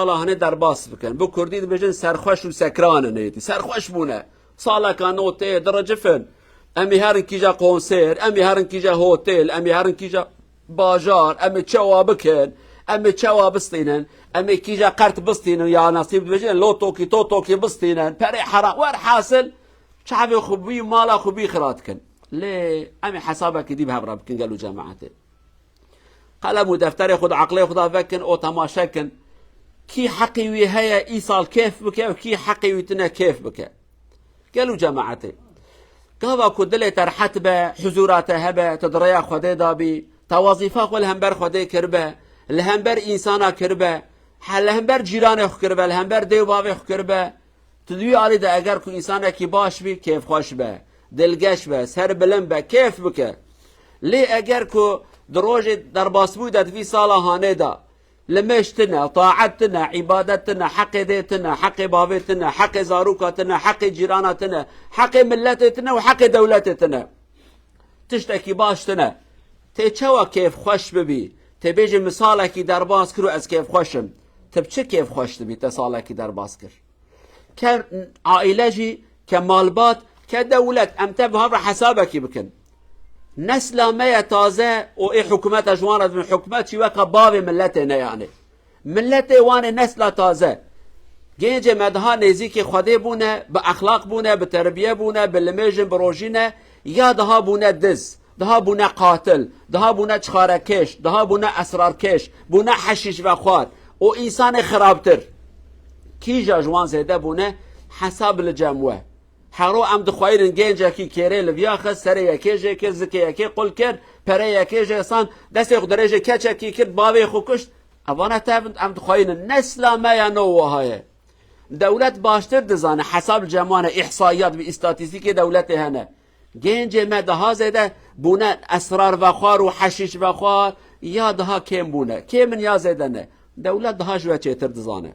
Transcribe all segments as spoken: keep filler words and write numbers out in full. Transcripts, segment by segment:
Sala hanê derbas bikin. Bi kurdî dibêjin serxweş û sekran in êdî. Serxweş bûne. Saleka notê diricifin. Em ê herin kîja konser, em ê herin kîja hotel, em ê herin kîja bajar, em ê çawa bikin, em ê çawa bistînin, em ê kîja qert bistînin, ya nasîb dibêjin, lotokî, totokî bistînin, perê heram, werhasil, çavê xwe bî, mala xwe bî xira dikin. Lê em ê hesabekî dî bi hev re bikin, gelo cemaetê. Qelem û defterê xwe di eqlê xwe de vekin û temaşe kin. Kî heqê wî heye îsal kêf bike û kî heqê wî tine kêf bike. Gelo cemaetê. Gava ku dilê te rehet be, huzûra te hebe, tu di rêya Xwedê de bî, te wezîfa xwe li hember Xwedê kiribe, li hember însana kiribe, he, li hember cîranê xwe kiribe, li hember dê û bavê xwe kiribe, tu di wî alî de eger ku însanekî baş bî, kêfxweş be, dilgeş be, serbilind be, kêf bike. Lê eger ku di rojê derbasbûyî de di vî sala hanê de, limêj tine, taet tine, îbadet tine, heqê dê tine, heqê bavê tine, heqê zaroka tine, heqê cîrana tine, heqê miletê tine û heqê dewletê tine. Tiştekî baş tine. Tê çawa kêfxweş bibî? Tê bêjî min salekî derbas kir û ez kêfxweş im. Ti bi çi kêfxweş dibî te salekî derbas kir? Ke aîle jî, ke malbat, ke dewlet, em te bi hev re hesabekî bikin. Nesla me ye taze û ê hikûmeta ji wan re dibin, hikûmet jî weka bavê miletê ne yanê. Miletê wan ê nesla taze. Gencê me daha nêzîkê Xwedê bûne, bi exlaq bûne, bi terbiye bûne, bi limêjin, bi rojî ne, ya daha bûne diz. Daha bûne qatil, daha bûne çixarekêş, daha bûne esrarkêş, bûne heşîşvexwar û însanê xirabtir. Kîja ji wan zêde bûne, hesab li cem we. Hero em dixwayînin gencekî kêrê li viya xist, serê yekê jê kir, zikê yekê qul kir, perê yekê jê san, destê xwe dirêjê keçekî kir, bavê xwe kuşt. Evana tev in, em dixwayînin. Nesla me ya no wiha ye. Dewlet baştir dizane, hesab li cem wan e, îhsaiyat bi îstatîstîkê dewletê hene. Gencê me daha zêde bûne esrarvexwar û heşîşvexwar ya daha kêm bûne. Kêm in ya zêde ne. Dewlet daha ji we çêtir dizane.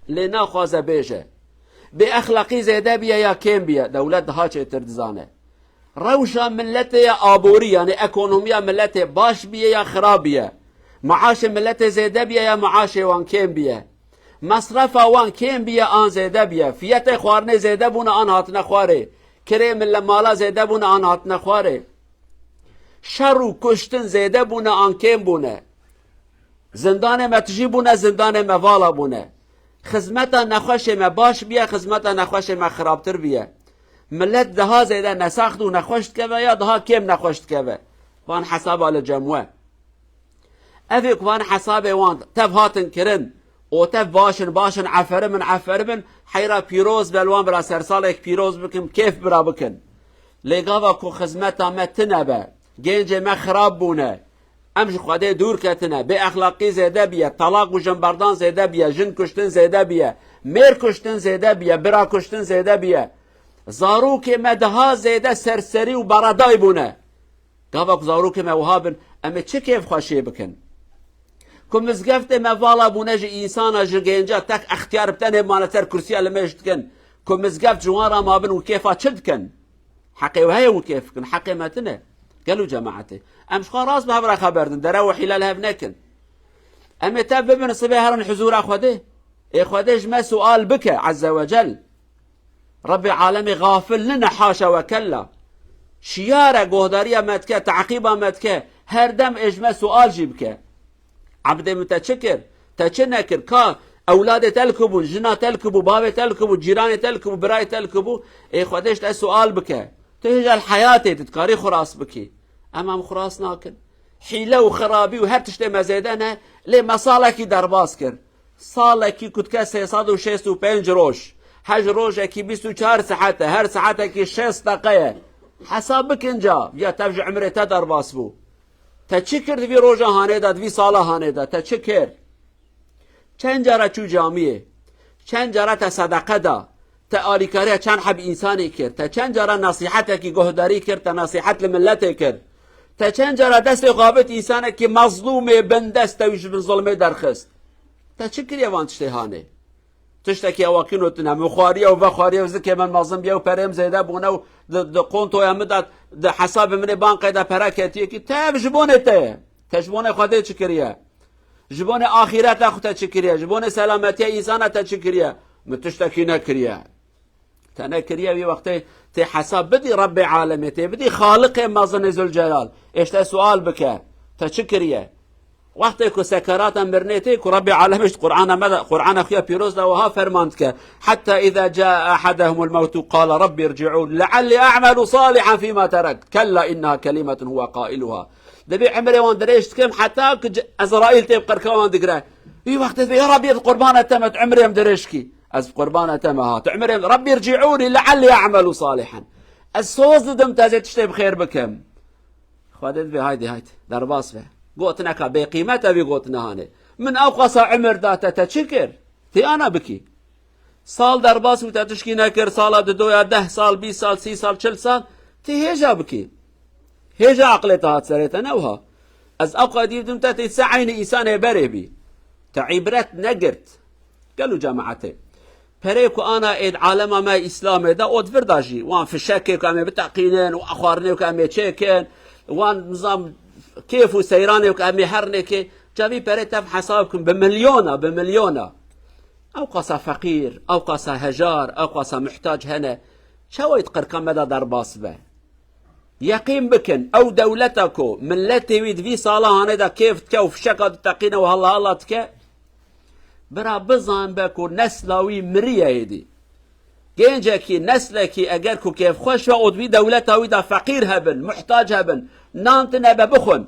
Lê naxwaze bêje. Bêexlaqî zêde biye ya kêm biye. Dewlet daha çêtir dizane. Rewşa miletê ya aborî, yanî ekonomiya miletê baş biye ya xirab biye. Maaşê miletê zêde biye ya maaşê wan kêm biye. Mesrefa wan kêm biye an zêde biye. Fiyetê xwarinê zêde bûne an hatine xwarê. Kirê mile mala zêde bûne an hatine xwarê. Şer û kuştin zêde bûne an kêm bûne. Zindanê me tijî bûne, zindanê me vala bûne. Xizmeta nexweşê me baş biye, xizmeta nexweşê me xirabtir biye. Milet daha zêde nesaxt û nexweş dikeve ya daha kêm nexweş dikeve. Van hesaba li cem we. Ev ê ku van hesabê wan tev hatin kirin û tev baş in, baş in, eferim in, eferim in, heyra pîroz be li wan bira sersalek pîroz bikin, kêf bira bikin. Lê gava ku xizmeta me tine be, gencê me xirab bûne, em ji Xwedê dûr ketine, bêexlaqî zêde biye, telaq û jinberdan zêde biye, jin kuştin zêde biye, mêr kuştin zêde biye, bira kuştin zêde biye. Zarokê me daha zêde serserî û bereday bûne. Gava ku zarokê me wiha bin, em ê çi kêfxweşiyê bikin? Ku mizgeftê me vala bûne ji însana, ji genca tek extiyar bi tenê mane ser kursiya limêj dikin. Ku mizgeft ji wan re mabin û kêfa çi dikin? Heqê we heye û kêf bikin, heqê me tine. Gelo cemaetê. Em ji xwe rast bi hev re xeber din, derew û hîle li hev nekin. Em ê tev bibin sibê herin huzûra Xwedê. Ê Xwedê ji me sual bike, Ezze ve Cel. Rebbê alemê xafil nine, haşa ve kella. Şiyar e, guhdariya me dike, teqîba me dike, her dem ê ji me sual jî bike. Ebdê min te çi kir? Te çi nekir? Ka ewladê te li ku bûn, jina te li ku bû, bavê te li ku bû, cîranê te li ku bû, birayê te li ku bû? Ê Xwedê ji te sual bike. Tu hêja li heyatê tu dikarî xwe rast bikî. Em em xwe rast nakin. Hîle û xirabî û her tiştê me zêde ne, lê me salekî derbas kir. Salekî ku dike sê sed û şêst û pênc roj. Her rojekî bîst û çar saet e. Her saetekî şêst deqe ye. Hesab bikin ca, ya tev ji emrê te derbas bû. Te çi kir di vî roja hanê de, di vî sala hanê de? Te çi kir? Çend cara çû camiyê? Çend cara te sedeqe da? Te alîkariya çend heb însanê kir? Te çend cara nasîhetekî guhdarî kir, te nasîhet li miletê kir? Te çend cara destê xwe avêt însanekî mezlûmê bindest te wî ji bin zulmê derxist? Te çi kiriye van tiştê hanê? Tiştekî ewakî notine, min xwariye û vexwariye û zikê min mezin biye û perê min zêde bûne û di, di kontoya min de, di hesabê min ê bankê de pere ketiye kî, tev ji bonê te ye. Te ji bonê Xwedê çi kiriye? Ji bonê axîreta xwe te çi kiriye? Ji bonê selametiya însana te çi kiriye? Min tiştekî nekiriye. Te nekiriye, wî wextê tê hesab bidî Rebbê alemê, tê bidî Xaliqê Mezinê Zülcelal. Êş te sual bike, te çi kiriye? Wextê ku sekerata mirinê tê, ku Rebbê alemê ji Qur'ana me de, Qur'ana xwe ya pîroz de wiha ferman dike: "Hatta iza caa ahadahumul mevtu qala Rabbi irci'un lealli a'malu salihan fîma terek. Kella innaha kelimetun huwa qailuha." Dibê emrê wan dirêj dikim heta ku c-, Ezraîl tê bi qirka wan digire. Wî wextê dibê, "Ya Rabbî, ez qurbana te me, tu emrê em dirêj kî. Ez qurbana te me ha. Tu emrê em, Rabbî irci'ûnî le'ellî e'melu salihan." Ez soz didim te zê tiştê bi xêr bikim. Xwedê dibê, "Haydê, haydê, derbas be." Gotineka bêqîmet e vî gotina hanê. Min ew qasa emir da te, te çi kir? Tê ana bikî. Sal derbas bû, te tişkî nekir, sala didoya deh sal, bîst sal, sî sal, çil sal, tê hêja bikî. Hêja aqlê te hat serê te, ne wiha? Ez ew qadî didim te tê se eynî însanê berê bî. Te îbret negirt. Gelo cemaetê. Perê ku ana êd alema me Îslamê de, ot vir da jî. Wan fişekê ku em ê biteqînin, wan xwarinê ku em ê çêkin, wan nizam kêf û seyranê ku em ê herinê kê. Ca vî perê tev hesab kin bi milyona, bi milyona. Ew qasa feqîr, ew qasa hejar, ew qasa muhtac hene, çawa yê di qirka me de derbas be? Yeqîn bikin, ew dewleta ku miletê wî di vî sala hanê de kêf dike û fişeka diteqîne û halla halla dike, bira bizan be ku nesla wî miriye êdî. Gencekî, neslekî eger ku kêfxweş be û di vî dewleta wî de feqîr hebin, muhtac hebin, nan tine be bixwin.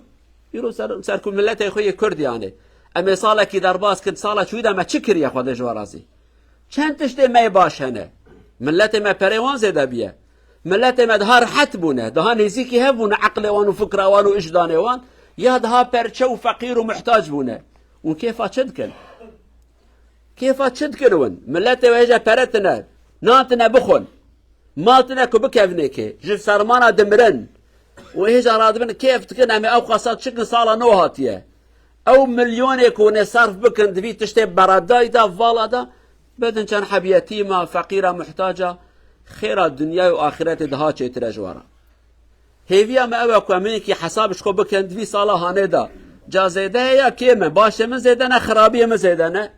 Îro ser, ser ku miletê xwe yê Kurd yanê. Em ê salekî derbas kin, sala çûyî de me çi kiriye Xwedê ji we razî? Çend tiştê me yê baş hene? Miletê me perê wan zêde biye. Miletê me daha rehet bûne, daha nêzîkî hev bûne, eqlê wan û fikra wan û ijdanê wan, ya daha perçe û feqîr û muhtac bûne. Û kêfa çi dikin? Kêfa çi dikin win? Miletê we hêja pere tine, nan tine bixwin. Mal tine ku bikevnê kê, ji sermana dimirin. Û hêja radibin kêf dikin, em ê ew qasa çikin sala nû hatiye. Ew milyonê ku hûn ê serf bikin di vî tiştê beredayî de, vala de, bidin çend heb yetîma, feqîra, muhtaca, xêra dinyayê û axîretê daha çêtir e ji we re. Hêviya me ew e ku em hinekî hesab ji xwe bikin, di vî sala hanê de. Ca zêde ye ya kêm e, başê min zêde ne, xirabiyê min zêde ne.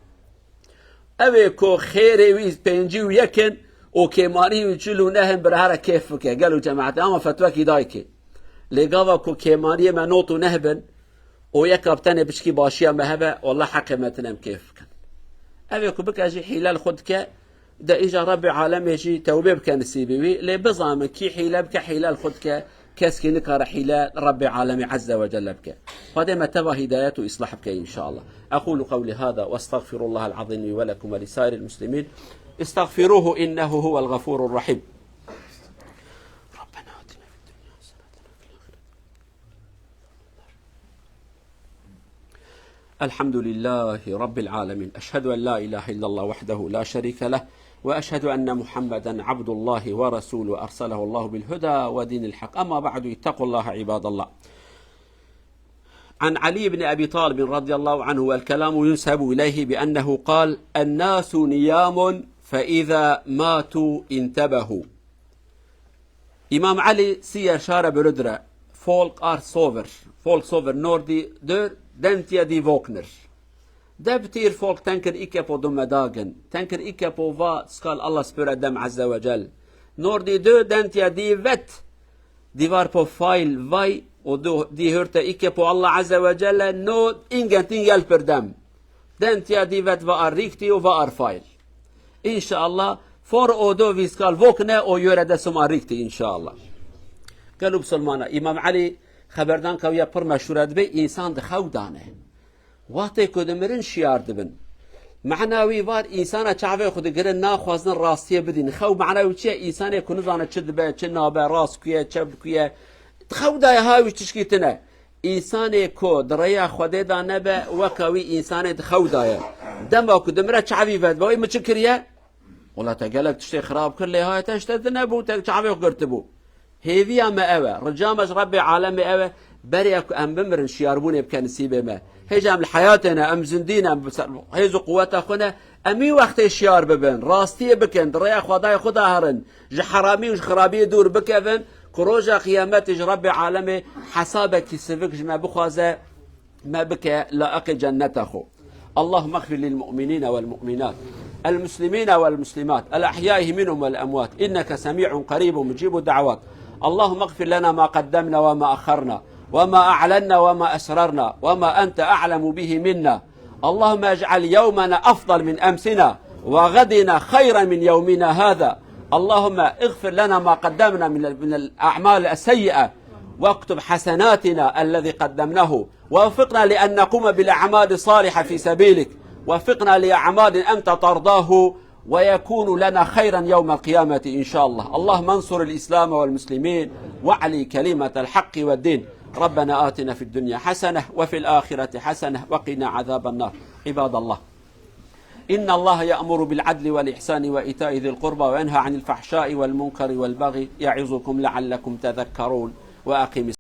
Ew ê ku xêrê wî pêncî û yek in û kêmanî wî çil û neh in, bira here kêf bike. Gelo cemaetê, ama fetwekî dayikê. Lê gava ku kêmaniyê me not û neh bin û yeka bi tenê piçkî başiya me hebe, wallah heqê me tine em kêf bikin. Ev ê ku bike jî hîle li xwe dike, de îja Rebbê alemê jî tewbê bike nisîbê wî. Lê bizanin kî hîle bike, hîle li xwe dike. Keskî nikare hîle Rebbê alemê Azze ve Celle bike. Xwedê me teva hîdayet û îslah bike înşallah. أقول قولي هذا وأستغفر الله العظيم لي ولكم ولسائر المسلمين. استغفروه إنه هو الغفور الرحيم. ربنا آتنا في الدنيا حسنة وفي الآخرة. الحمد لله رب العالمين. أشهد أن لا إله إلا الله وحده لا شريك له، وأشهد أن محمدا عبد الله ورسوله أرسله الله بالهدى ودين الحق. أما بعد، اتقوا الله عباد الله. عن علي بن أبي طالب رضي الله عنه، والكلام ينسب إليه بأنه قال: "الناس نيام فإذا ماتوا انتبهوا." Îmam Elî sî yer şare bürüdre. Folk are sover. Folk sover nor die deur, den tia die wokner. De betyr folk tenker ikke på dommedagen. Tenker ikke på hva skal Allah spørre dem Azze ve Celle. Nor die deur, den tia die vet. Die var på feil vei, og do, die hørte ikke på Allah Azze ve Celle. Nå ingenting hjelper dem. Den tia die vet hva er riktig og hva er feil. Înşallah, for odo vi skal våkne og gjøre det som er riktig, înşallah. Gelo bisilmana, Îmam Elî xeberdanka wî ya pir meşhûr e, dibê însan di xew de ne. Wextê ku dimirin şiyar dibin. Mana wî var, însana çavê xwe digirin, naxwazin rastiyê bidîn. Xew mana wî çi ye? Însanê ku nizane çi dibe, çi nabe, rast ku ye, çep ku ye. Di xew de ye, ha wî tişkî tine. Însanê ku di rêya Xwedê de nebe, weke wî însanê di xew de ye. Dema ku dimire çavî vedbe, wê min çi kiriye? Wela te gelek tiştê xirab kir, lê haye te ji te dinebû, te çavê xwe girtibû. Hêviya me ew e, rica me ji Rebbê alemê ew e, berê ku em bimirin şiyarbûnê bike nisîbê me. Hêj em li heyatê ne, em zindî ne, em bi ser hêz û quweta xwe ne, em wî wextê şiyar bibin, rastiyê bikin, di rêya Xwedayê xwe de herin, ji heramî û ji xirabiyê dûr bikevin, ku roja qiyametê ji Rebbê alemê hesabekî sivik ji me bixwaze, me bike layiqê cenneta xwe. اللهم اغفر للمؤمنين والمؤمنات، المسلمين والمسلمات، الأحياء منهم والأموات، إنك سميع قريب مجيب الدعوات. اللهم اغفر لنا ما قدمنا وما أخرنا، وما أعلنا وما أسررنا، وما أنت أعلم به منا. اللهم اجعل يومنا أفضل من أمسنا، وغدنا خيرا من يومنا هذا. اللهم اغفر لنا ما قدمنا من، من الأعمال السيئة، واكتب حسناتنا الذي قدمناه، ووفقنا لأن نقوم بالأعمال الصالحة في سبيلك، وفقنا لأعمال أنت ترضاه، ويكون لنا خيرا يوم القيامة إن شاء الله. اللهم انصر الإسلام والمسلمين، واعل كلمة الحق والدين. ربنا آتنا في الدنيا حسنة، وفي الآخرة حسنة، وقنا عذاب النار. عباد الله، إن الله يأمر بالعدل والإحسان وإيتاء ذي القربى، وينهى عن الفحشاء والمنكر والبغي، يعظكم لعلكم تذكرون. وأقم